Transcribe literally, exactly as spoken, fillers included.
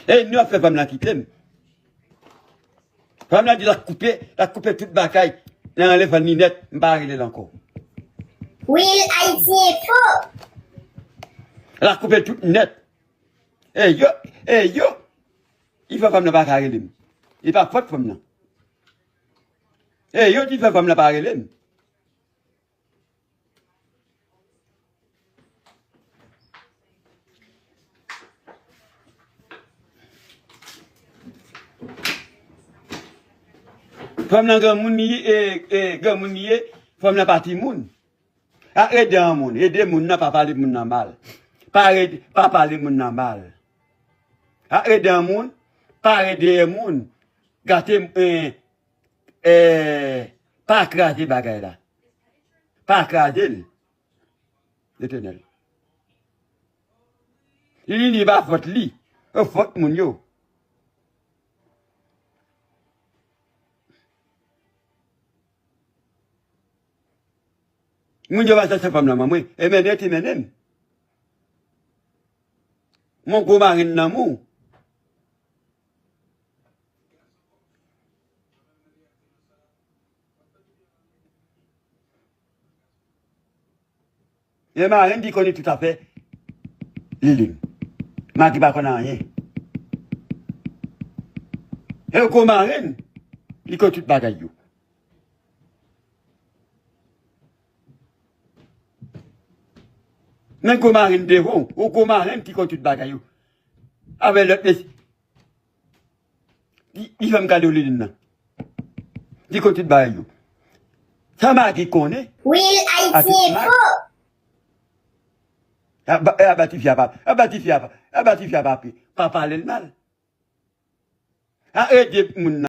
E nou ap fè fanm nan kite m. Fanm nan di l ap koupe, l ap koupe tout bagay nan anlèvan li nèt, m pa rele l ankò. Wil Ayiti Enfo. L ap koupe tout nèt. E yo, e yo, li fè fanm nan pa ka rele m. E pa fòt fanm nan. E yo ki fè fanm nan pa rele m. Fanm nan granmoun li ye, e, e, granmoun li ye, fanm nan pa timoun. A ede yon moun, ede moun nan, pa pale moun nan mal. Pa ede, pa pale moun nan mal. A ede yon moun, pa ede yon moun, gate, e, e, pa kraze bagay la. Pa kraze l. Letènèl. Li, li pa fòt li. E fòt moun yo. Moun yo pa chache fanm nan ban mwen. E mennen ti mennen m. Mon gwo marenn nan mou. E marenn ki konnen tout afè Liline. Maki pa konn anyen. E gwo marenn, li konn tout bagay yo. Men gwo marenn devan, ou gwo marenn ki konn tout bagay yo. Avè lòt mesye. Li, li fè m kado Liline nan. Li konn tout bagay yo. Sa Maki konnen. Wil Ayiti Enfo. Aba, aba tifi a pa, aba tifi a pa, aba tifi a pa pe, pa pale l mal. A ede moun nan.